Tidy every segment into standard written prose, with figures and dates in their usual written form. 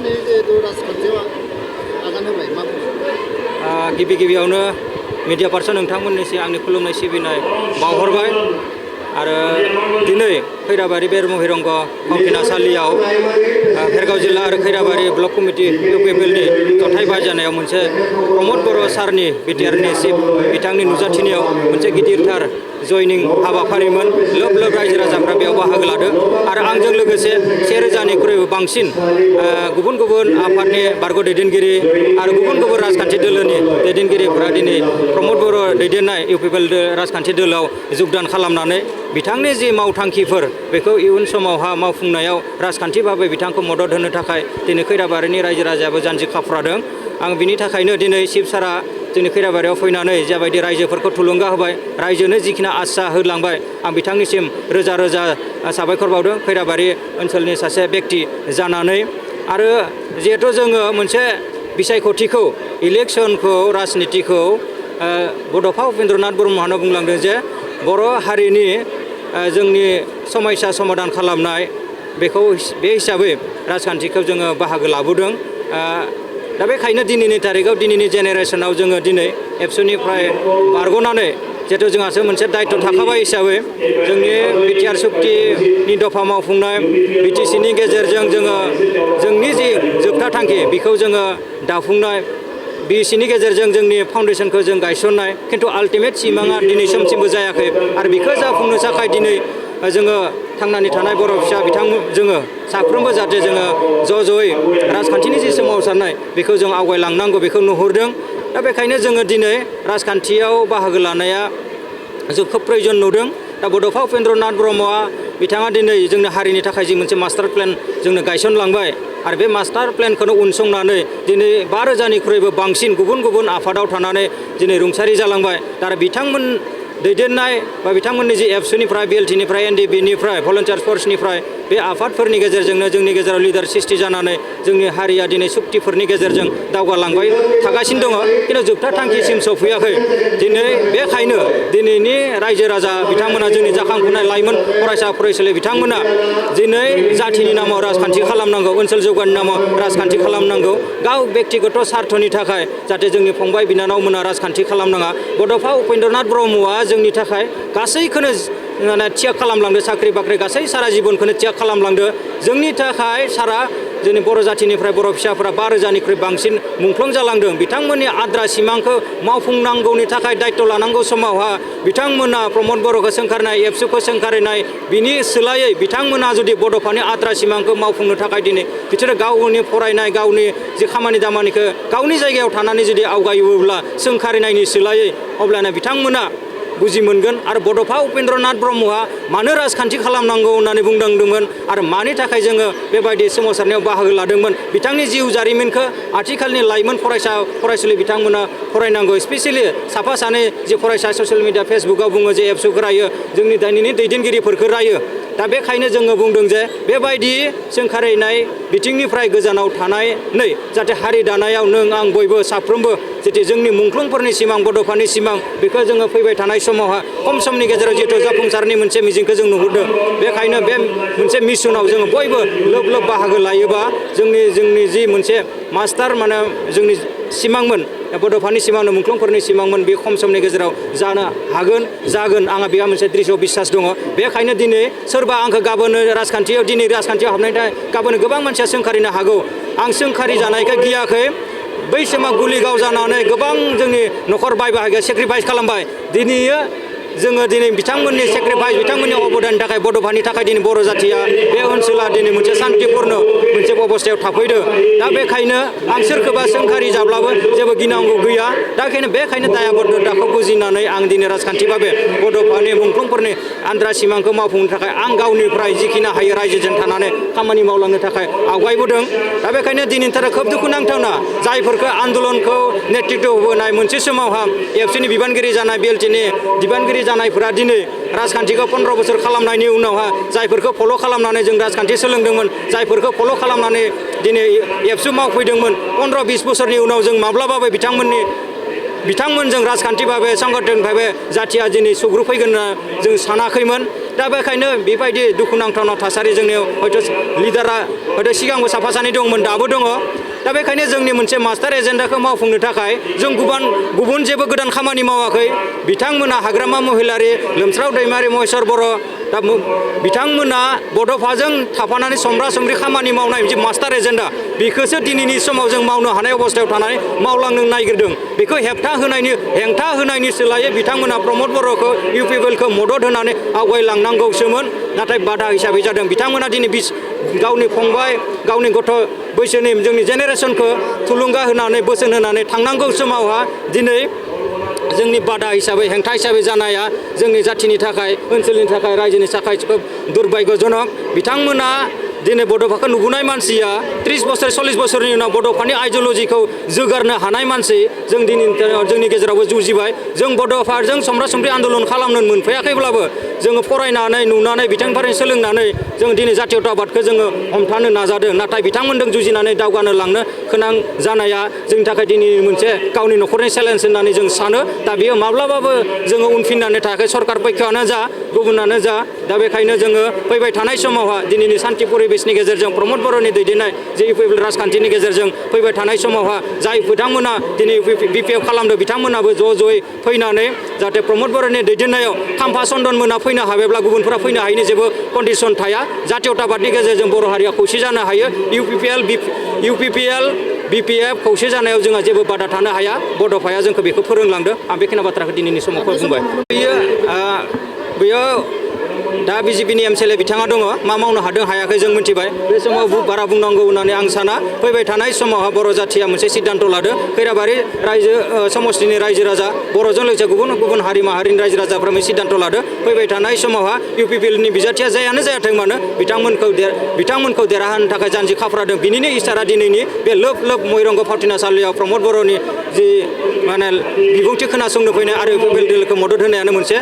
फैनानै राजखान्थियाव आगान होबाय मा बुङो? गिबियावनो मिडिया पार्सन नोंथांमोननिसिम आंनि खुलुमनाय सिबिनाय बावहरबाय आरो दिनै खैराबारि बेरमु हिरंग फावथिनासालियाव भेरगाव जिल्ला आरो खैराबारि ब्लक कमिटि इउपिपिएलनि जथाय बायजानायाव मोनसे प्रमद बर' सारनि बिटिआरनि चिफ बिथांनि नुजाथिनायाव मोनसे गिदिरथार जयनिं हाबाफारिमोन। लोब लोब रायजो राजाफ्रा बेयाव बाहागो लादों आरो आंजों लोगोसे 1000निख्रुइबो बांसिन गुबुन गुबुन आफादनि बारग' दैदेनगिरि आरो गुबुन गुबुन राजखान्थि दोलोनि दैदेनगिरिफोरा दिनै प्रमद बर' दैदेननाय इउपिपिएल राजखान्थि दोलोआव जगदान खालामनानै बिथांनि जि मावथांखिफोर बेखौ इयुन समावहा मावफुंनायाव राजखान्थि भाबै बिथांखौ मदद होनो थाखाय दिनै खैराबारिनि रायजो राजायाबो जानजि खाफ्रादों। आं बिनि थाखायनो दिनै चिफ सारा जोंनि खैराबारियाव फैनानै जाबायदि रायजोफोरखौ थुलुंगा होबाय, रायजोनो जिखिनि आसा होलांबाय, आं बिथांनिसिम रोजा रोजा साबायखर बावदों खैराबारि ओनसोलनि सासे बेक्ति जानानै। आरो जिहेथु जोङो मोनसे बिसायख'थिखौ इलेक्सनखौ राजनितिखौ बड'फा उपेन्द्रनाथ ब्रह्मआनो बुंलांदों जे बर' हारिनि जोंनि समस्या समाधान खालामनाय बेखौ बे हिसाबै राजखान्थिखौ जोङो बाहागो लाबोदों। दा बेखायनो दिनैनि तारिखाव दिनैनि जेनेरेसनाव जोङो दिनै एबसुनिफ्राय बारग'नानै जिहेतु जोंहासो मोनसे दायित्व थाखाबाय हिसाबै जोंनि बिटिआर सुक्तिनि दफा मावफुंनाय बिटिसिनि गेजेरजों जोङो जोंनि जि जोबथा थांखि बेखौ जोङो दाफुंनाय, बिसिनि गेजेरजों जोंनि फाउन्डेसनखौ जों गायसननाय, खिन्थु आल्टिमेट सिमाङा दिनै समसिमबो जायाखै आरो बेखौ जाफुंनो थाखाय दिनै जोङो थांनानै थानाय बर' फिसा बिथांमोन जोङो साफ्रोमबो जाहाथे जोङो ज'यै राजखान्थिनि जि सोमावसारनाय बेखौ जों आवगायलांनांगौ बेखौ नुहुरदों। दा बेखायनो जोङो दिनै राजखान्थियाव बाहागो लानाया जों खोब प्रयजन नुदों। दा बड'फा उपेन्द्रनाथ ब्रह्मआ बिथाङा दिनै जोंनि हारिनि थाखाय जि मोनसे मास्टार प्लेन जोंनो गायसनलांबाय आरो बे मास्टार प्लेनखौनो उनसंनानै दिनै 5000निख्रुइबो बांसिन गुबुन गुबुन आफादाव थानानै दिनै रुंसारि जालांबाय। दा बिथांमोन दैदेननाय बा बिथांमोननि जि एबसुनिफ्राय बिएलटिनिफ्राय एनडिबिनिफ्राय भलन्टियार फर्सनिफ्राय बे आफादफोरनि गेजेरजोंनो जोंनि गेजेराव लिडार सृष्टि जानानै जोंनि हारिया दिनै सुक्तिफोरनि गेजेरजों दावगालांबाय थागासिनो दङ, खिन्थु जोबथा थांखिसिम सौफैयाखै। दिनै बेखायनो दिनैनि रायजो राजा बिथांमोना जोंनि जाखांफुनाय लाइमोन फरायसा फरायसुलि बिथांमोना दिनै जाथिनि नामाव राजखान्थि खालामनांगौ, ओनसोल जौगानि नामाव राजखान्थि खालामनांगौ, गाव बेक्तिगत स्वार्थनि थाखाय जाहाथे जोंनि फंबाय बिनानावमोना राजखान्थि खालामनाङा। बड'फा उपेन्द्रनाथ ब्रह्मआ जोंनि थाखाय गासैखौनो थियाग खालामलांदो, साख्रि बाख्रि गासै सारा जिबनखौनो थियाग खालामलांदो। जोंनि थाखाय सारा जोंनि बर' जाथिनिफ्राय बर' फिसाफोरा 5000निख्रुइ बांसिन मुंख्लं जालांदों। बिथांमोननि आद्रा सिमांखौ मावफुंनांगौनि थाखाय दायित्व लानांगौ समावहा बिथांमोना प्रमद बर'खौ सोंखारनाय, एबसुखौ सोंखारिनाय, बिनि सोलायै बिथांमोना जुदि बड'फानि आद्रा सिमांखौ मावफुंनो थाखाय दिनै बिसोरो गावनि फरायनाय गावनि जि खामानि दामानिखौ गावनि जायगायाव थानानै जुदि आवगायोब्ला सोंखारिनायनि सोलायै अब्लाना बिथांमोना बुजि मोनगोन। आरो बड'फा उपेन्द्रनाथ ब्रह्मआ मानो राजखान्थि खालामनांगौ होननानै बुंदोंमोन आरो मानि थाखाय जोङो बेबायदि सोमावसारनायाव बाहागो लादोंमोन, बिथांनि जिउ जारिमिनखौ आथिखालनि लाइमोन फरायसा फरायसुलि बिथांमोना फरायनांगौ। स्पेसियेलि साफा सानै जि फरायसा ससियेल मिडिया फेसबुकआव बुङो जे एबसुखौ रायो, जोंनि दानिनि दैदेनगिरिफोरखौ रायो। दा बेखायनो जोङो बुंदों जे बेबायदि सोंखारिनाय बिथिंनिफ्राय गोजानाव थानानै जाहाथे हारि दानायाव नों आं बयबो साफ्रोमबो जेरै जोंनि मुंख्लंफोरनि सिमां बड'फानि सिमां बेखौ जोङो फैबाय थानाय समावहा खम समनि गेजेराव जिहेतु जाफुंसारनि मोनसे मिजिंखौ जों नुहुरदों। बेखायनो बे मोनसे मिसनाव जोङो बयबो लोब लोब बाहागो लायोबा जोंनि जि मोनसे मास्टार माने जोंनि सिमांमोन बड'फानि सिमांनो मुंख्लंफोरनि सिमांमोन बे खम समनि गेजेराव जानो हागोन जागोन आंहा बेहा मोनसे दृढ़ बिसास दङ। बेखायनो दिनै सोरबा आंखौ गाबोनो दिनै राजखान्थियाव हाबनायनि थाखाय गाबोनो गोबां मानसिया सोंखारिनो हागौ। आं सोंखारि जानायखौ गियाखै। बै समाव गुलिगाव जानानै गोबां जोंनि न'खर बाय बाहागिया सेक्रिफाइस खालामबाय। दिनैयो जोङो दिनै बिथांमोननि सेक्रिफाइस बिथांमोननि अबदाननि थाखाय बड'फानि थाखाय दिनै बर' जाथिया बे ओनसोला दिनै मोनसे सान्तिपुर्ण मोनसे अबस्थायाव थाफैदो। दा बेखायनो आं सोरखौबा सोंखारि जाब्लाबो जेबो गिनांगौ गैया। दा बेखायनो दायाबद्धताखौ बुजिनानै आं दिनै राजखान्थि भाबै बड'फानि मुंख्लंफोरनि आद्रा सिमांखौ मावफुंनो थाखाय आं गावनिफ्राय जिखिनि हायो रायजोजों थानानै खामानि मावलांनो थाखाय आवगायबोदों। दा बेखायनो दिनैनि थाखाय खोब दुखु नांथावना जायफोरखौ आन्दलनखौ नेतृत्व होबोनाय मोनसे समावहा एबसुनि बिबानगिरि जानाय बिएलटिनि बिबानगिरि जानायफोरा दिनै राजखान्थिखौ 15 बोसोर खालामनायनि उनावहा जायफोरखौ फल' खालामनानै जों राजखान्थि सोलोंदोंमोन, जायफोरखौ फल' खालामनानै दिनै एबसु मावफैदोंमोन, 15-20 बोसोरनि उनाव जों माब्लाबाबो बिथांमोननि बिथांमोनजों राजखान्थि भाबै संगठन भाबै जाथिया दिनै सुग्रुफैगोन होनना जों सानाखैमोन दा बेखायनो बेबायदि दुखुनांथावना थासारि जोंनियाव हयथ' लिडारा हयथ' सिगांबो साफा सानै दंमोन दाबो दङ दा बेखायनो जोंनि मोनसे मास्टार एजेन्डाखौ मावफुंनो थाखाय जों गुबुन जेबो गोदान खामानि मावाखै बिथांमोना हाग्रामा महिलारि लोमस्राव दैमारि महेश्वर बर' दा बिथांमोना बड'फाजों थाफानानै समब्रा समब्रि खामानि मावनाय मोनसे मास्टार एजेन्डा बेखौसो दिनैनि समाव जों मावनो हानाय अबस्थायाव थानानै मावलांनो नागिरदों बेखौ हेंथा होनायनि सोलायै बिथांमोना प्रमद बर'खौ इउपिपिएलखौ मदद होनानै आवगायलांनांगौसोमोन नाथाय बादा हिसाबै जादों बिथांमोना दिनै गावनि फंबाय गावनि गथ' बैसोनि जोंनि जेनेरेसनखौ थुलुंगा होनानै बोसोन होनानै थांनांगौ समावहा दिनै जोंनि बादा हिसाबै हेंथा हिसाबै जानाया जोंनि जाथिनि थाखाय ओनसोलनि थाखाय रायजोनि थाखाय खोब दुर्भाग्यजनक बिथांमोना दिनै बड'फाखौ नुबोनाय मानसिया 30 बोसोर 40 बोसोरनि उनाव बड'फानि आइडिय'लजिखौ जोगारनो हानाय मानसि जों जोंनि गेजेरावबो जुजिबाय जों बड'फाजों समब्रा समब्रि आन्दलन खालामनो मोनफैयाखैब्लाबो जोङो फरायनानै नुनानै बिथांनिफ्राय सोलोंनानै जों दिनै जातीयताबादखौ जोङो हमथानो नाजादों नाथाय बिथांमोनजों जुजिनानै दावगानो लांनो गोनां जानाया जोंनि थाखाय दिनै मोनसे गावनि न'खरनि चेलेन्ज होननानै जों सानो दा बेयो माब्लाबाबो जोङो उनफिननानै थायाखै सरकार पक्षआनो जा गुबुनानो जा दा बेखायनो जोङो फैबाय थानाय समावहा दिनैनि सान्थि परिबेसनि गेजेरजों प्रमद बर'नि दैदेननाय जे इउपिपिएल राजखान्थिनि गेजेरजों फैबाय थानाय समावहा जाय बिथांमोना दिनै बिपिएफ खालामदों बिथांमोनाबो ज'-ज'यै फैनानै जाहाथे प्रमद बर'नि दैदेननायाव खाम्फा चन्दन मोना फैनो हाबायब्ला गुबुनफोरा फैनो हायैनि जेबो कन्डिसन थाया जातीयताबादनि गेजेरजों बर' हारिया खौसे जानो हायो इउपिपिएल बिपिएफ खौसे जानायाव जोंहा जेबो बादा थानो हाया बड'फाया जोंखौ बेखौ फोरोंलांदों आं बेखिनि बाथ्राखौ दिनैनि समाव बुंबाय बेयो दा बिजेपिनि एमएलए बिथाङा दङ मा मावनो हादों हायाखै जों मिथिबाय बे समाव बारा बुंनांगौ होननानै आं साना फैबाय थानाय समावहा बर' जाथिया मोनसे सिद्धान्त लादों खैराबारि रायजो समष्टिनि रायजो राजा बर'जों लोगोसे गुबुन हारि माहारिनि रायजो राजाफ्रा मोनसे सिद्धान्त लादों फैबाय थानाय समावहा इउपिपिएलनि बिजाथिया जायानो जायाथों मानो बिथांमोनखौ देरहाहोनो थाखाय जानजि खाफ्रादों बिनिनो इसारा दिनैनि बे लोब महिरंग फावथिनासालियाव प्रमद बर'नि जि माने बिबुंथि खोनासंनो फैनाय आरो इउपिपिएल दलखौ मदद होनायानो मोनसे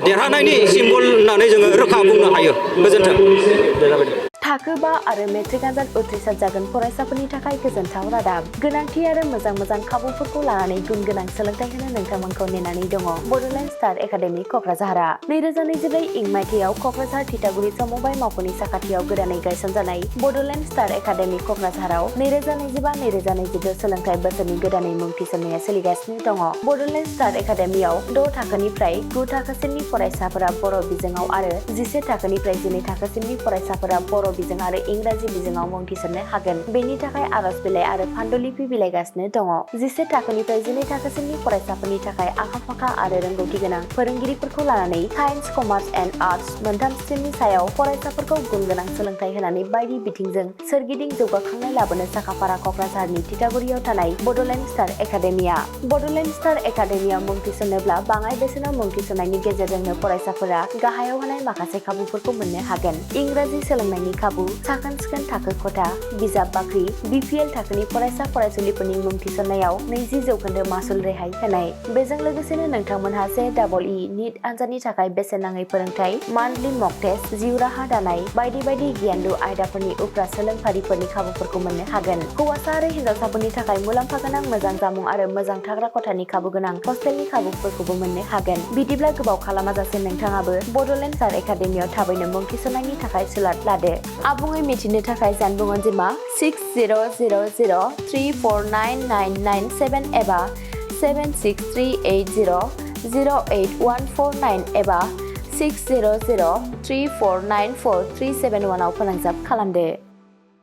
देरहानायनि सिम्बल होननानै जोङो रोखा बुंनो हायो गोजोन्थों थाखो 5 आरो मेट्रिक आनजाद उथ्रिसार जागोन फरायसाफोरनि थाखाय गोजोनथाव रादाब गोनांथि आरो मोजां खाबुफोरखौ लानानै गुन गोनां सोलोंथाइ होनो नोंथांमोनखौ नेनानै दङ बड'लेण्ड स्टार एकाडेमि क'क्राझारआ 2024 इं मायथाइयाव क'क्राझार थिथागुरि समबाय मावख'नि साखाथियाव गोदानै गायसनजानाय बड'लेण्ड स्टार एकाडेमि क'क्राझाराव 2025-2026 सोलोंथाइ बोसोरनि गोदानै मुं थिसननाया सोलिगासिनो दङ बड'लेण्ड स्टार एकाडेमियाव 6 थाखोनिफ्राय 9 थाखोसिमनि फरायसाफोरा बर' बिजोङाव आरो 11 थाखोनिफ्राय 12 थाखोसिमनि फरायसाफोरा बर' बिजों आरो इंराजि बिजोङाव मुं थिसननो हागोन बेनि थाखाय आर'ज बिलाइ आरो फान्डुलिपि बिलाइगासिनो दङ 11 थाखोनिफ्राय 12 थाखोसिमनि फरायसाफोरनि थाखाय आखा-फाखा आरो रोंगौथि गोनां फोरोंगिरिफोरखौ लानानै साइन्स कमार्स एन्ड आर्टस मोनथाम स्ट्रिमनि सायाव फरायसाफोरखौ गुन गोनां सोलोंथाइ होनानै बायदि बिथिंजों सोरगिदिं जौगाखांनाय लाबोनो साखाफारा क'क्राझारनि थिथागुरियाव थानाय बड'लेण्ड स्टार एकाडेमिया बड'लेण्ड स्टार एकाडेमियाव मुं थिसननोब्ला बाङाय बेसेनाव मुं थिसननायनि गेजेरजोंनो फरायसाफोरा गाहायाव होनाय माखासे खाबुफोरखौ मोननो हागोन इंराजि सोलोंनायनि खाबु साखोन-सिखोन थाखो खथा बिजाब बाख्रि बिपिएल थाखोनि फरायसा फरायसुलिफोरनि मुं थिसननायाव 20% मासुल रेहाय होनाय बेजों लोगोसेनो नोंथांमोनहा JEE नीट आनजादनि थाखाय बेसेन नाङै फोरोंथाय मान्थलि मक टेस्ट जिउ राहा दानाय बायदि गियानलु आयदाफोरनि उफ्रा सोलोंफारिफोरनि खाबुफोरखौ मोननो हागोन हौवासा आरो हिन्जावसाफोरनि थाखाय मुलाम्फा गोनां मोजां जामुं आरो मोजां थाग्रा खथानि खाबु गोनां हस्टेलनि खाबुफोरखौबो मोननो हागोन बिदिब्ला गोबाव खालामाजासे नोंथाङाबो बड'लेण्ड स्टार एकाडेमियाव थाबैनो मुं थिसननायनि थाखाय सुलाद लादो आबुङै मिथिनो थाखाय जानबुं अनजिमा 6000349997 एबा 7638008149 एबा 6003494371 आव फोनांजाब खालामदो।